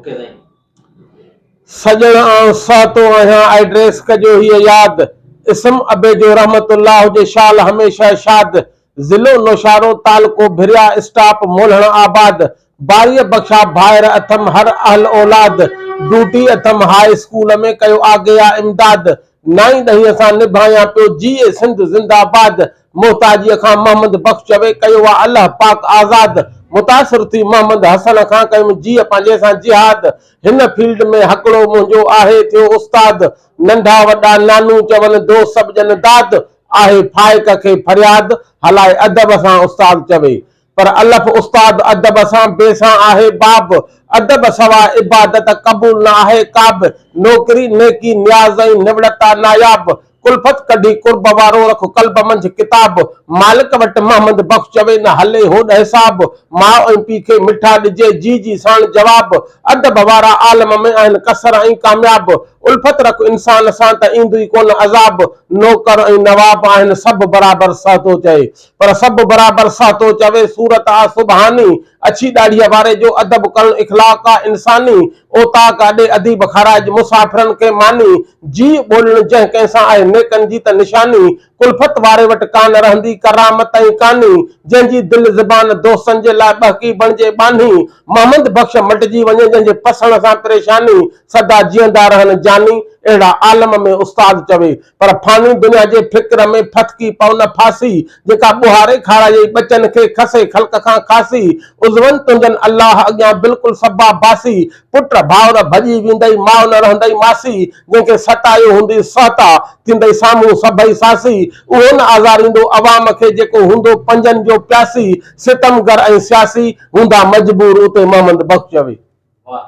Okay سائين. سڄڻ آئون سهتو آهيان ائڊريس ڪجو هيء ياد اسم ابي جو رحمت الله هجي شال هميشه شاد ضلعو نوشهرو تعلقو ڀريا اسٽاپ مولهڻ آباد باريء بخشا ڀائر اٿم هر اهل اولاد ڊوٽي اٿم هاء اسڪول ۾ ڪيو آگيا امداد نائين ڏهين سان نڀايان پيو جيئي سنڌ زنده باد محتاجيء کان محمد بخش چوي، ڪيو آ الله پاڪ آزاد، متاثر ٿي محمد حسن کان ڪيم جيء پنهنجي سان جهاد، هن فيلڊ ۾ هڪڙو منهنجو آهي ٿيو استاد، ننڍا وڏا نانو چون دوست سڀ ڄن داد، آهي فائق کي فرياد، هلائي ادب سان استاد چوي. پر الف استاد ادب سان بي سان آهي باب، ادب سوا عبادت قبول نه آهي ڪابه، نوڪري، نيڪي، نياز ۽ نوڙتا ناياب، ڪلفت ڪڍي قرب وارو رک قلب منجھ ڪتاب، مالڪ وٽ محمد بخش چوي نه هلي هوڏ حساب، ماء ۽ پيء کي مٺا ڏجي جي جي ساڻ جواب، ادب وارا عالم ۾ آهن ڪثر ۽ ڪامياب، الفت رک انسان سان ته ايندوئي ڪونه عذاب، نوڪر ۽ نواب آهن سڀ برابر سهتو چئي. پر سڀ برابر سهتو چوي، صورت آ سبحاني، اڇي ڏاڙهيء واري جو ادب ڪرڻ اخلاق آ انساني، اوطاق اڏي اديب کارائج مسافرن کي ماني، جيء ٻولڻ جنهن ڪنهن سان آهي نيڪن جي ته نشاني، ڪلفت واري وٽ ڪانه رهندي ڪرامت ۽ ڪاني، جنهن جي دل زبان دوستن جي لاء ٻهڪي بڻجي ٻانهي، محمد بخش مٽجي وڃي جنهن جي پسڻ سان پريشاني، سدا جيئندا رهن جاني، اهڙا عالم ۾ استاد چوي. پر فاني دنيا جي فڪر ۾ ڦٿڪي پئو نه ڦاسي، جيڪا ٻوهاري کارايئي ٻچن کي کسي خلق کان خاصي، عضون تنهنجن الله اڳيان بلڪل سبا باسي، پٽ ڀائر ڀڄي ويندئي ماء نه رهندئي ماسي، جنهن کي ستايو هوندي سهتا، ٿيندئي سامهون سڀئي ساسي، اهو نه آزاريندو عوام کي جيڪو هوندو پنجن جو پياسي، ستمگر ۽ سياسي، هوندا مجبور اتي محمد بخش چوي. واهه.